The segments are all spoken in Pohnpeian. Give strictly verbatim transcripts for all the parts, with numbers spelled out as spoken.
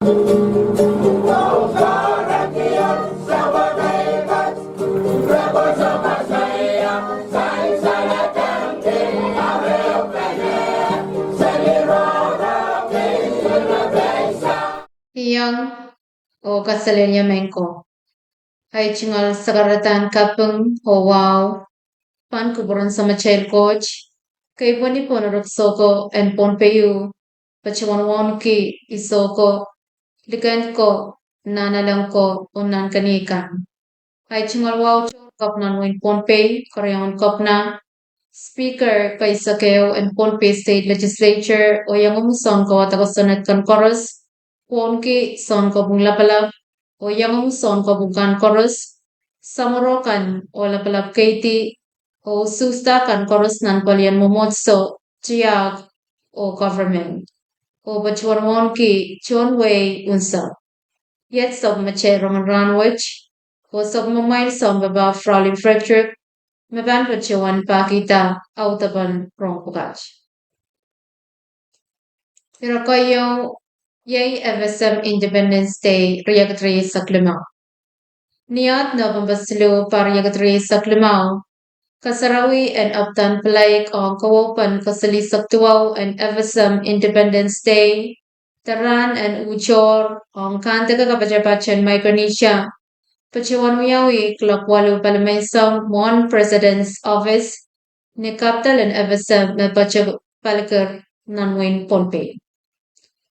Iang oh kaselehlie mehn ko. Ahi tungoal sakaradahn kaping oh wahu pahn kupwuren Samatail Koht, kei pwehni pohn erekiso ko en Pohnpei, patohwan wauneki iso ko, likend ko, nahnalek ko, oh nahnkeni kan. Ahi tungoal wahu tohrohr Kepina en wehin Pohnpei, Keriaun Kepina, Speaker keisekeu en Pohnpei State Legislature, oh iangumw sounkawada kosonned kan koaros, wauneki Sounkopwung Lapalap, oh iangumw sounkopwung kan koaros, samworo kan oh lapalap keidi, oh usuhsda kan koaros nan palien mwomwohdiso, tiahk, oh government. Oh patohwan wauneki tohn wehi unsek. Iet sapwmatail rongen rahn wet, oh sapwmamwail sounpapah Fraulein Frederick, me pahn patohwan pahkihda audepen rohng pwukat. Ire keieu, iei FSM Independence Day riekid rieisek limau. Ni ahd Nopempe siluh, pahr riekid rieisek limau, kasarawi en apwdahn pilaik ong kawaupen kasilihsek duwau en FSM Independence Day, de rahn en uhtohr ong kandeke kapatapat en Micronesia, patohwan wiawi kuloak waluh palimain soahng mwohn President's Office, ni capital en FSM me patopalikir nan wehin Pohnpei.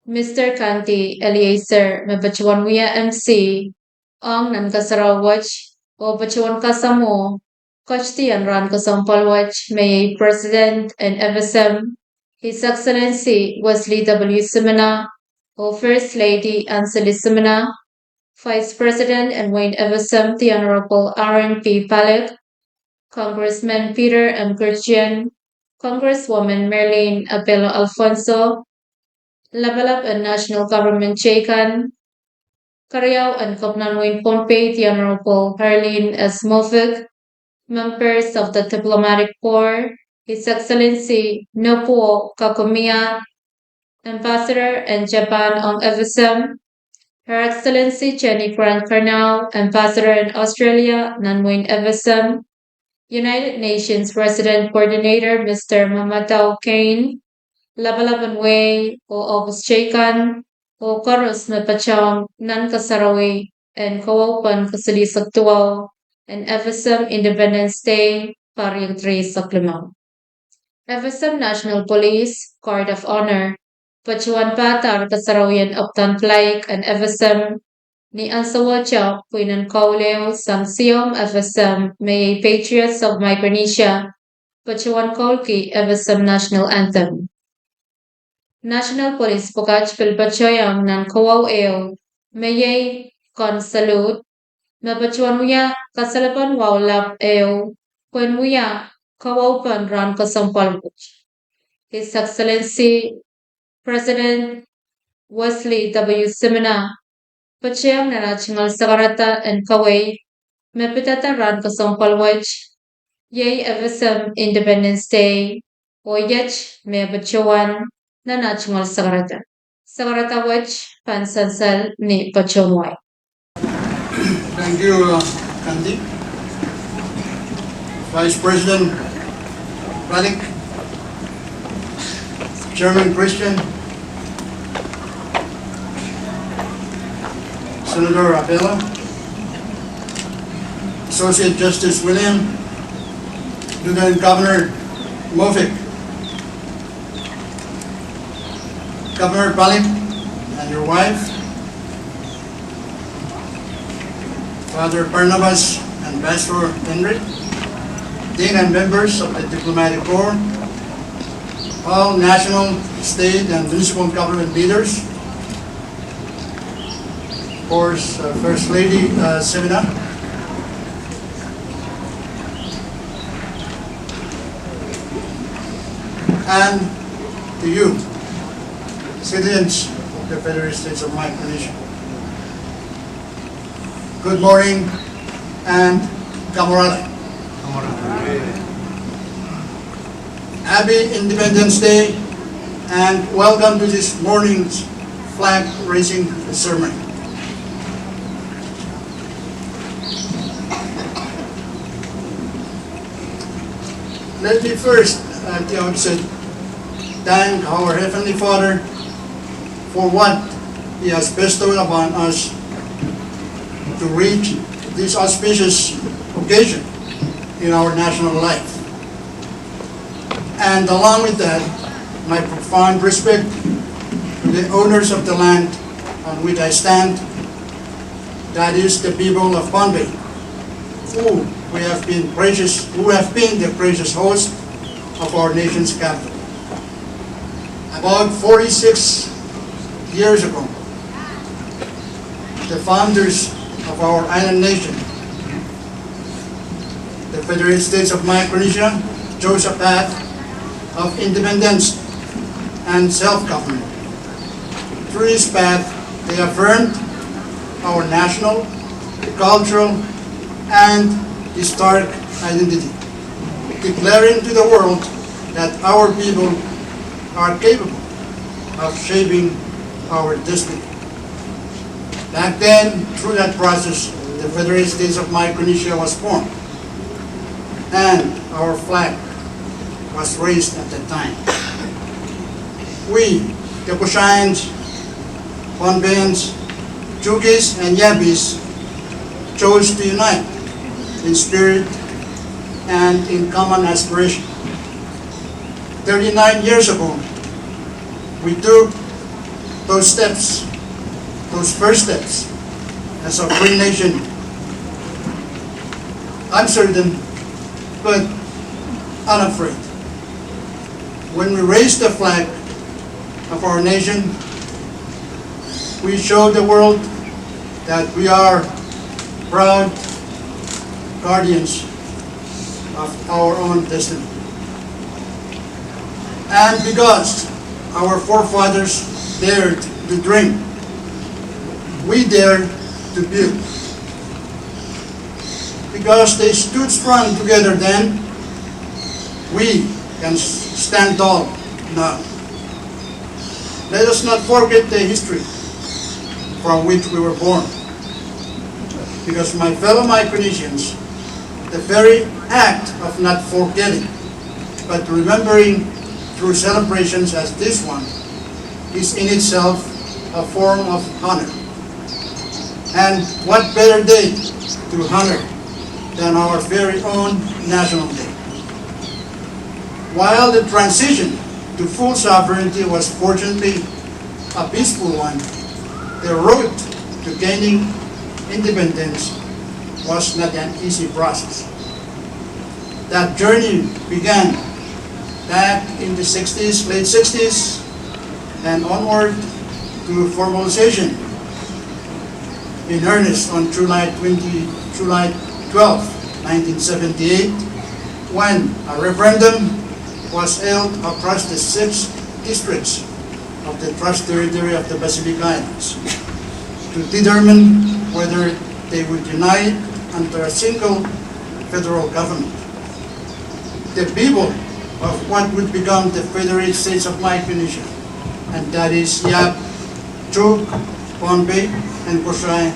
Mister Kandi Eliezer me patohwan wia MC ong nan kasarawi wet, oh patohwan kasamwo ketidien rahn kesempwal wet, me iei President en FSM, His Excellency Wesley W. Simina, oh First Lady Ansley Simina, Vice President en wehin FSM, the Honorable Aaron P. Palik, Congressman Peter M. Christian, Congresswoman Merlin Abelo Alfonso, lapalap en national government teikan, keriau en Kepina en wehin Pohnpei, the Honorable Arlene S. Moffitt, members of the diplomatic corps, His Excellency Nobuo Kagomiya, Ambassador en Japan ong FSM, Her Excellency Jenny Grant Carnell, Ambassador en Australia nan wehin FSM, United Nations Resident Coordinator Mister Mamadou Kane, lapalap en wehi oh ohpis teikan, oh koaros me patohwan nan kasarawi en kawaupen kasilihsek duwau en FSM Independence Day, pahr riekid rieisek limau. FSM National Police Guard of Honor patohwan pahda kasarawi en apwdahn pilaik en FSM ni ansouohte pwihn en kaul ehu sang Siom FSM, me iei Patriots of Micronesia patohwan koulki FSM National Anthem. National Police pwukat pil patohieng nan kawauh ehu, me iei gun salute, me patohwan wia kasalepen wahu lap ehu, pwehn wia kawaupen rahn kesempwal wet. His Excellency President Wesley W. Simina patohieng nan ah tungoal sakarada en kaweid me pidada rahn kesempwal wet, iei FSM Independence Day, oh iet me patohwan nan ah tungoal sakarada. Sakarada wet pahn sansal ni patohwan wai. Thank you, uh, Kandi. Vice President Palik, Chairman Christian, Senator Abelo, Associate Justice William, Lieutenant Governor Moffitt, Governor Palik and your wife, Father Barnabas and Pastor Henry, Dean and members of the Diplomatic Corps, all national, state, and municipal government leaders, of course, uh, First Lady, uh, Simina, and to you, citizens of the Federated States of Micronesia. Good morning and kamwrala. Happy Independence Day and welcome to this morning's flag raising ceremony. Let me first, at the outset, thank our Heavenly Father for what He has bestowed upon us to reach this auspicious occasion in our national life. And along with that, my profound respect to the owners of the land on which I stand, that is the people of Pohnpei, who we have been gracious, who have been the gracious host of our nation's capital. About forty-six years ago, the founders of our island nation, the Federated States of Micronesia, chose a path of independence and self-government. Through this path, they affirmed our national, cultural, and historic identity, declaring to the world that our people are capable of shaping our destiny. Back then, through that process, the Federated States of Micronesia was formed, and our flag was raised at that time. We, the Koshaians, Pohnpeians, Chukis, and Yapis, chose to unite in spirit and in common aspiration. Thirty-nine years ago, we took those steps, those first steps, as a free nation, uncertain but unafraid. When we raised the flag of our nation, we showed the world that we are proud guardians of our own destiny. And because our forefathers dared to dream, we dare to build. Because they stood strong together then, we can stand tall now. Let us not forget the history from which we were born. Because, my fellow Micronesians, the very act of not forgetting but remembering through celebrations as this one is in itself a form of honor. And what better day to honor than our very own National Day? While the transition to full sovereignty was fortunately a peaceful one, the road to gaining independence was not an easy process. That journey began back in the sixties, late sixties, and onward to formalization in earnest on July twenty, July twelfth, nineteen seventy-eight, when a referendum was held across the six districts of the Trust Territory of the Pacific Islands to determine whether they would unite under a single federal government. The people of what would become the Federated States of Micronesia, and that is Yap, Chuuk, Pohnpei, and Koshai,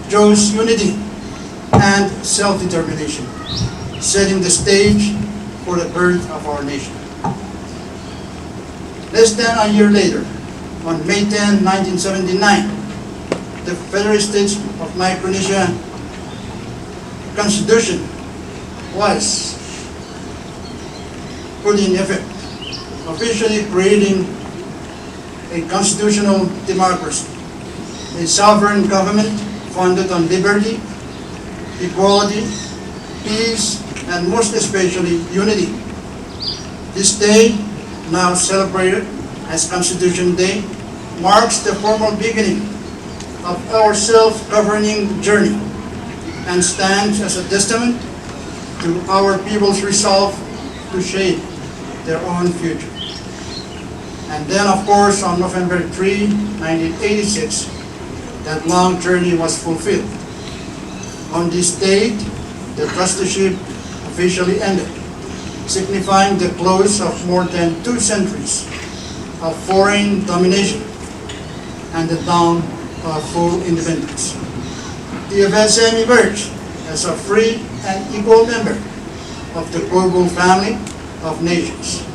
chose unity and self-determination, setting the stage for the birth of our nation. Less than a year later, on May ten, nineteen seventy-nine, the Federated States of Micronesia Constitution was put in effect, officially creating a constitutional democracy, a sovereign government founded on liberty, equality, peace, and most especially unity. This day, now celebrated as Constitution Day, marks the formal beginning of our self-governing journey and stands as a testament to our people's resolve to shape their own future. And then, of course, on November three, nineteen eighty-six, that long journey was fulfilled. On this date, the trusteeship officially ended, signifying the close of more than two centuries of foreign domination and the dawn of full independence. The F S M emerged as a free and equal member of the global family of nations,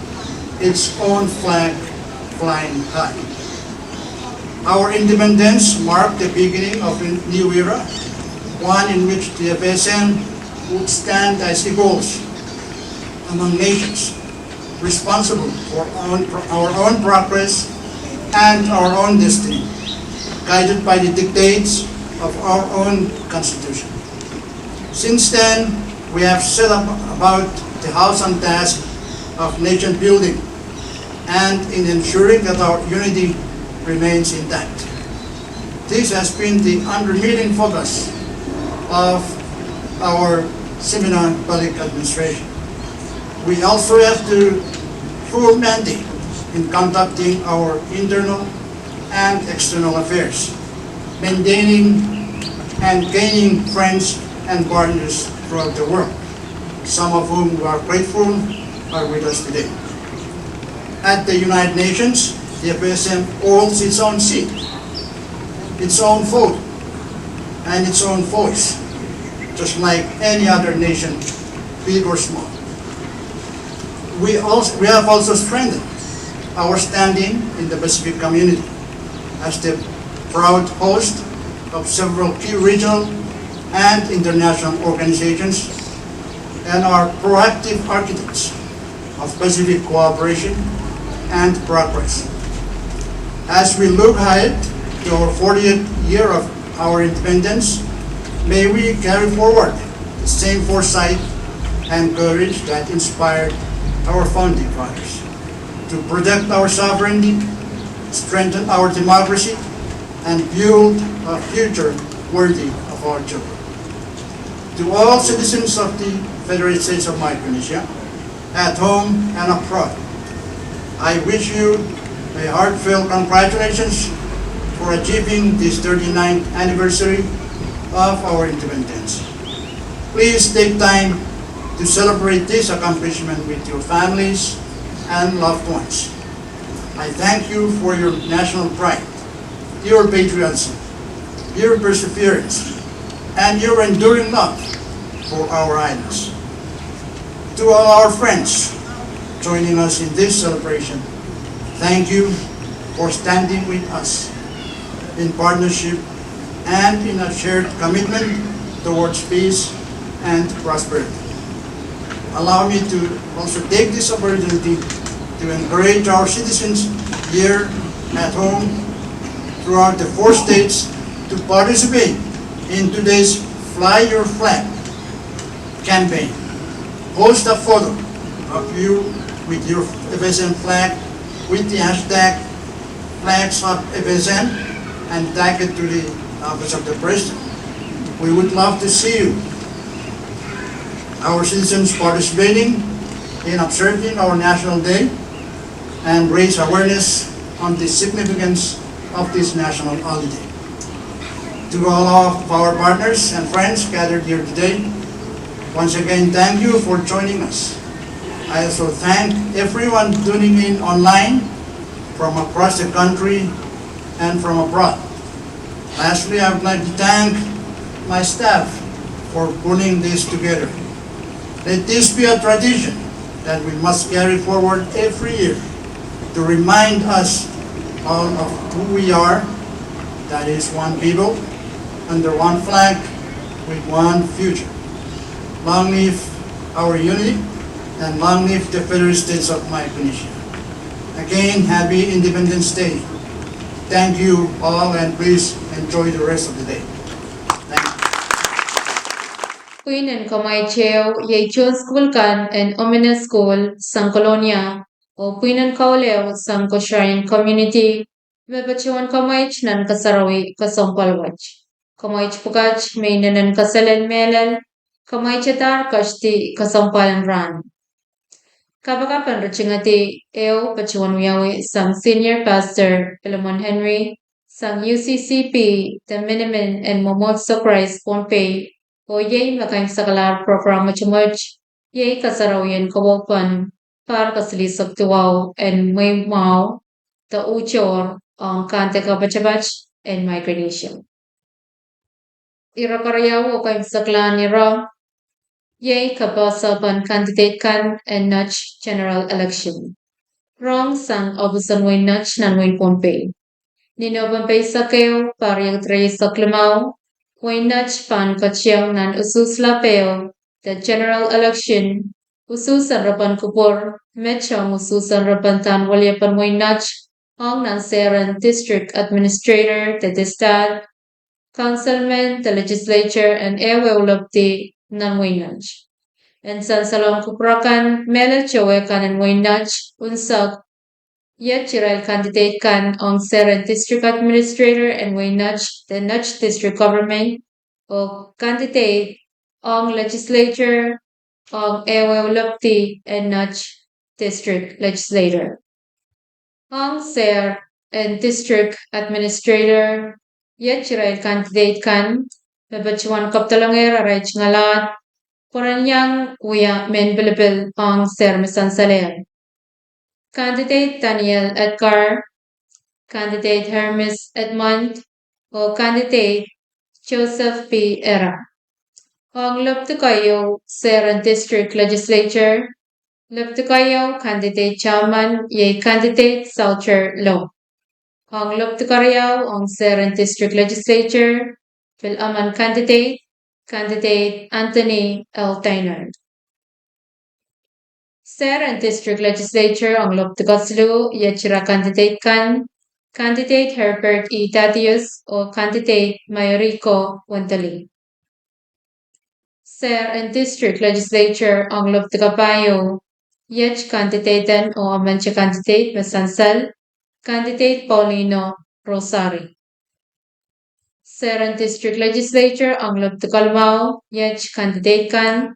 its own flag flying high. Our independence marked the beginning of a new era, one in which the F S M would stand as equals among nations, responsible for our own, our own progress and our own destiny, guided by the dictates of our own Constitution. Since then, we have set up about the house and task of nation building and in ensuring that our unity remains intact. This has been the unremitting focus of our Ximena Public Administration. We also have the full mandate in conducting our internal and external affairs, maintaining and gaining friends and partners throughout the world, some of whom we are grateful are with us today. At the United Nations, the F S M holds its own seat, its own vote, and its own voice, just like any other nation, big or small. We also, we have also strengthened our standing in the Pacific community as the proud host of several key regional and international organizations and are proactive architects of Pacific cooperation and progress. As we look ahead to our fortieth year of our independence, may we carry forward the same foresight and courage that inspired our founding fathers to protect our sovereignty, strengthen our democracy, and build a future worthy of our children. To all citizens of the Federated States of Micronesia, at home and abroad, I wish you a heartfelt congratulations for achieving this thirty-ninth anniversary of our independence. Please take time to celebrate this accomplishment with your families and loved ones. I thank you for your national pride, your patriotism, your perseverance, and your enduring love for our islands. To all our friends joining us in this celebration, thank you for standing with us in partnership and in a shared commitment towards peace and prosperity. Allow me to also take this opportunity to encourage our citizens here at home, throughout the four states, to participate in today's Fly Your Flag campaign. Post a photo of you with your F S M flag with the hashtag flags of F S M and tag it to the Office of the President. We would love to see you, our citizens, participating in observing our National Day and raise awareness on the significance of this national holiday. To all of our partners and friends gathered here today, once again, thank you for joining us. I also thank everyone tuning in online from across the country and from abroad. Lastly, I would like to thank my staff for pulling this together. Let this be a tradition that we must carry forward every year to remind us all of who we are, that is one people, under one flag, with one future. Long live our unity, and long live the Federated States of Micronesia. Again, happy Independence Day. Thank you all, and please enjoy the rest of the day. Thank you. Pwihn en kamwaiteo iei tohn sukuhl kan en Omine School sang Kolonia, oh pwihn en kaul ehu sang Kosrae Community, me patohwan kamwait nan kasarawi kesempwal wet. Kamwait pwukat me inenen kaselel mehlel, kamwaitedahr kosdi kesempwal en rahn. Kapakap en ritingedi ehu patohwan wiawi sang Senior Pastor Philemon Henry, sang U C C P, de minimin en Mwomwohdiso Krais Pohnpei, oh iei me kaimwisekalahr program mwotomwot, iei kasarawien kawehwehn pahr kesilisek duwau en mwehi mwahu, de uhtohr ong kante kapatapat en Micronesia. Ire keriau oh keimwseklahn ire iei kapehse pahn kandidet kan en Notch general election. Rong sang ohpis en wehin Notch nan wehin Pohnpei. Ni Nopempe eisek ehu, pahr riekid rieisek limau, wehin Notch pahn ketieng nan usuhs lap ehu de general election, usuhs en rebwen kupwur, met ong usuhs en rebwen dahn weliepen wehin Notch, ong nan seren district administrator de district councilmen de legislature en ehuehu lepidi nan wehin Notch. En sansalohng kupwur akan, mehlel towe kan en wehin Notch unsek, iet irail kandidet kan ong seren district administrator en wehin Notch de Notch district government, oh kandidet ong legislature ong ehuehu lepidi en Notch district legislature. Ong seren district administrator, iet irail kandidet kan me patohwan kapdolongehr arail tungoal ahd pwe ren iang wia mehn pilipil ong seren me sansalehr. Kandidet Daniel Edgar, kandidet Hermes Edmund, oh kandidet Joseph P. Era. Ong lepidi keieu seren district legislature, lepidi keieu kandidet chairman iei kandidet Salter Low. Ong lepidi keriau ong seren district legislature, pil emen kandidet, kandidet Anthony L. Deinard. Seren district legislature ong lepidi kesiluh, iet ira kandidet kan, kandidet Herbert E. Thaddeus oh kandidet Mayuriko Wendoley. Seren district legislature ong lepidi kapahieu, iet kandidet en oh emente kandidet me sansal, kandidet Paulino Rosari. Seren district legislature ong lepidi kalimau, iet kandidet kan,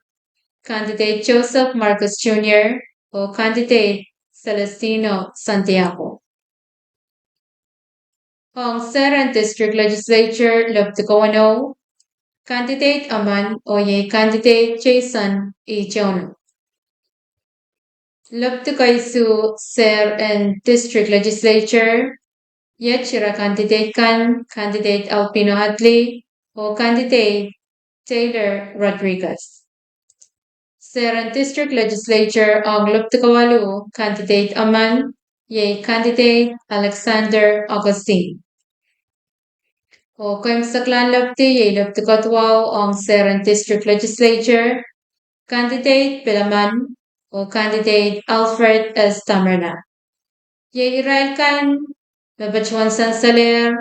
kandidet Joseph Marcus Junior oh kandidet Celestino Santiago. Ong seren district legislature lepidi kawenou, kandidet emen oh iei kandidet Jason E. Jono. Lepidi keisuh seren district legislature, iet ira kandidet kan, kandidet Albino Hadley oh kandidet Taylor Rodriguez. Seren district legislature ong lepidi kawaluh, kandidet emen iei kandidet Alexander Augustine. Oh keimwseklahn lepidi iei lepidi kaduwau ong seren district legislature, kandidet pil emen oh kandidet Alfred S. Tamerna. Iei irail kan me patohwan sansalehr,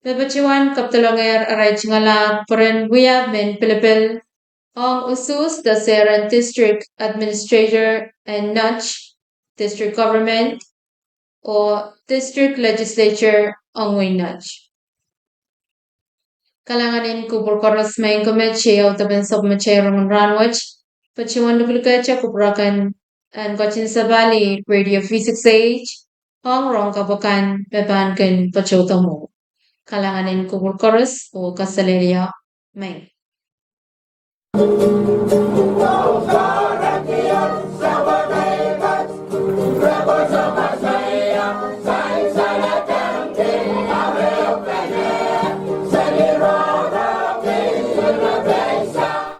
me patohwan kapdolongehr arail tungoal ahd pwe ren wia mehn pilipil ong usuhs de seren district administrator en Notch district government oh district legislature ong wehin Notch. Kalahngan en kupwur koaros maing ko, met iei audepen sapwellimatail rongen rahnwet. Patohwan luhluhkehte kupwur akan en ketin sapahl radio V six H ong rohng kapw akan me pahn kin patohdo mwohmw. Kalahngan en kupwur koaros oh kaselehlie maing.